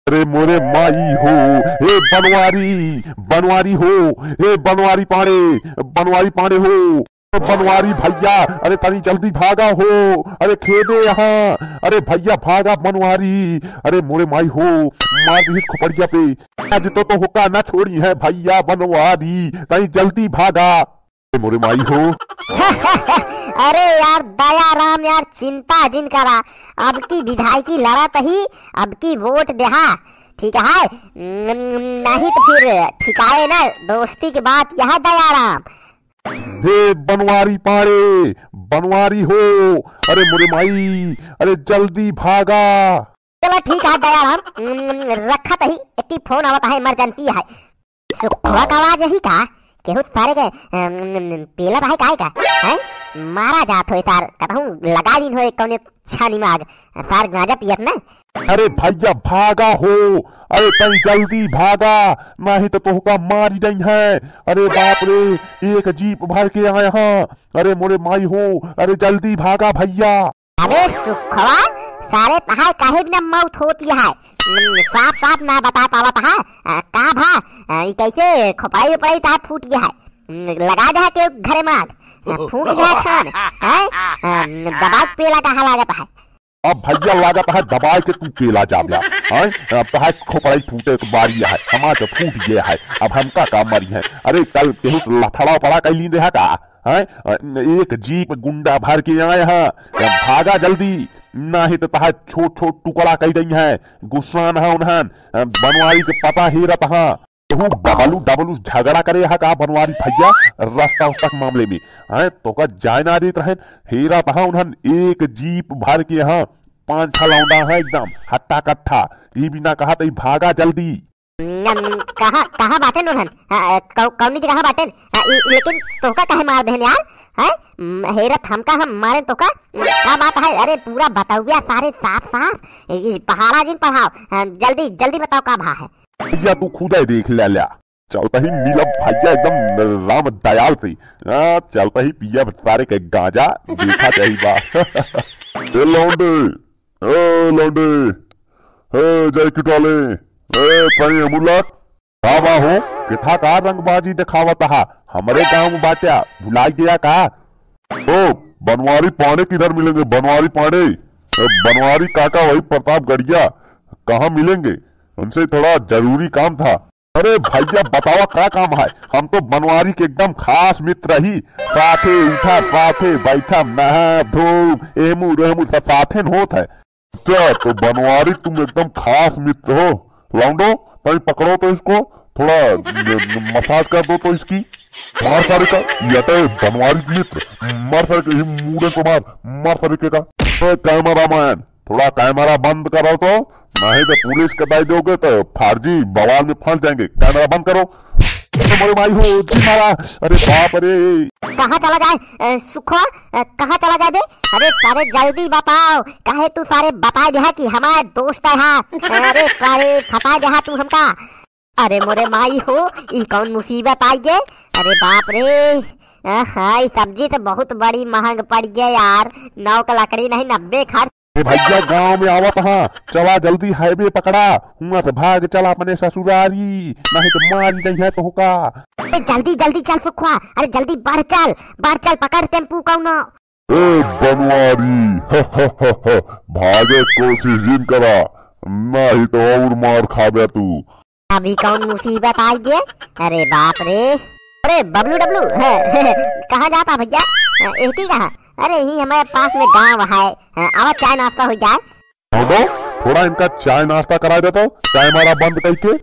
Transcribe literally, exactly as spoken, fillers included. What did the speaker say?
अरे मोरे माई हो, हे बनवारी, बनवारी हो, हे बनवारी पांड़े, बनवारी पांड़े हो, बनवारी भइया, अरे तनी जल्दी भागा हो, अरे खेदे यहाँ, अरे भइया भागा बनवारी, अरे मोरे माई हो, मार दिहिस खोपड़िया पे, आज तो तोहका ना छोड़ी है भइया बनवारी, तनी जल्दी भागा। ए मोरे माई हो। अरे यार दयाराम यार, चिंता जिन करा, अब की विधायकी लड़त ही, अब की वोट देहा, ठीक है? न-, नहीं तो फिर ठिकाए ना दोस्ती की बात यह दयाराम। हे बनवारी पांड़े, बनवारी हो, अरे मोरे माई, अरे जल्दी भागा। चलो ठीक है दयाराम, न-, रखत ही, एक फोन आवत है, इमरजेंसी है। सुखवा का आवाज यही का? केहू सारे के, अम, पेलत है काय का? हैं? मारा जात होई सार, कतहूँ लगा दिन होई कौने छानी में आग। सार गांजा पियत ना। अरे भइया भागा हो, अरे तनी जल्दी भागा, नहीं तो तोहका मारी नहीं है। अरे बाप रे, एक जीप भर के आए हैं। अरे मोरे माई हो, अरे जल्दी भागा भइया। अबे सुखवा, सारे तहार काहे बिना मौत होती है? हम्म, साफ साफ ना बता पावत है, अ, का भा? अ, ई कैसे खोपड़ाई उपड़ाई तहार फूट गया है? हम्म, लगा दे है के घरे में आग, अ, फूट गया है छान, हैं? अ, दबाई के पेला कहाँ लागत है? अब भइया लागत है दबाई के तू पेला जा गया, हैं? अब तहार खोपड़ाई फूटे के बारी है, हमार तो फूट गया है, अब हमका का मरी है? अरे कल केहू से लफड़ा पड़ा कैली रहा का? हैं? अ, एक जीप गुंडा भर के आए हैं, अ, भागा जल्दी, नाही तो तहार छोट छोट टुकड़ा कई दई हैं। गुस्सा न हा उन्हन, अ, बनवारी के पता हेरत हा। तू डबलू डबलू झगड़ा करे हा का बनवारी भइया, रास्ता उस्ता के मामले में, हैं? तोका जाए ना देत रहन, हेरत हा उन्हन एक जीप भर के, हाँ, पांच छह लौंडा है एकदम हट्टा कट्ठा, ई बिना कहा तई भागा जल्दी। नम, कहाँ, कहाँ बाटेन उन्हन? हाँ, कौ-, कौनी जगह बाटेन? हाँ, ई, लेकिन तोहका काहे मार देहन यार? हैं? म, हेरत हमका हम मारेन तोहका? का बात है? अरे पूरा बताउया सारे साफ साफ। ई, ई पहाड़ा जिन पढ़ाओ। हाँ, जल्दी, जल्दी बताओ का भा है? भइया तू खुदे देख ले ल्या। चलता ही मिला भइया एकदम राम दयाल से। हाँ, चलता ही पिया सारे के गांजा देखा जाई बा। ए लौंडे, ए लौंडे, ए जय किटाले, ए तई एमुलक, का बा हो? किथा का रंगबाजी देखावत हा? हमरे गांव में बाट्या, भुलाई गया का? ओ, बनवारी पांड़े किधर मिलेंगे? बनवारी पांड़े, ए, बनवारी काका वही प्रतापगढ़िया, कहाँ मिलेंगे? उनसे थोड़ा जरूरी काम था। अरे भइया बतावा का काम है? हम तो बनवारी के एकदम खास मित्र ही, साथे उठा, साथे बैठा, नहा धो, एमू रहमू सब साथे न होत है। अच्छा, तो बनवारी तुम एकदम खास मित्र हो। लौंडो, तनी पकड़ो तो इसको, थोड़ा म-, म-, मसाज कर दो तो इसकी। मार सारे का, ये तो बनवारी मित्र, मार सारे के, ये मूड़े को मार, मार सारे के का। ए, कैमरामैन, थोड़ा कैमरा बंद करो तो, नहीं तो पुलिस के दे दोगे तो फर्जी बवाल में फंस जाएंगे। कैमरा बंद करो। अरे मोरे माई हो, जी मारा, अरे बाप रे। कहाँ चला जाए, ए, सुखवा, ए, कहाँ चला जाए बे? अरे सारे जल्दी बताओ, काहे तू सारे बताए दिया कि हमारे दोस्त है, हाँ? अरे सारे फंसा दिया तू हमका। अरे मोरे माई हो, ई कौन मुसीबत आई गे? अरे बाप रे, आहा, ई सब्जी तो बहुत बड़ी महंग पड़ गई यार, नौ का लकड़ी नहीं, नब्बे खर्च। ए भइया, गांव में आवत हा, चला जल्दी हाईवे पकड़ा, हुआं से भाग चला अपने ससुरारी, नहीं तो मारी नहीं है तोहका। ए, जल्दी जल्दी चल सुखवा, अरे जल्दी बढ़ चल, बढ़ चल, पकड़ टेम्पू कौनो। ए बनवारी, भागे कोशिश जिन करा, नहीं तो और मार खाबे तू। अभी कौन मुसीबत आई गे? अरे बाप रे। अरे बबलू डबलू, कहाँ जाता भइया? एहती कहाँ? अरे यही हमारे पास में गांव है, आवा चाय नाश्ता हो जाए। हाँ बा, थोड़ा इनका चाय नाश्ता करा देता, चाय मारा बंद करके।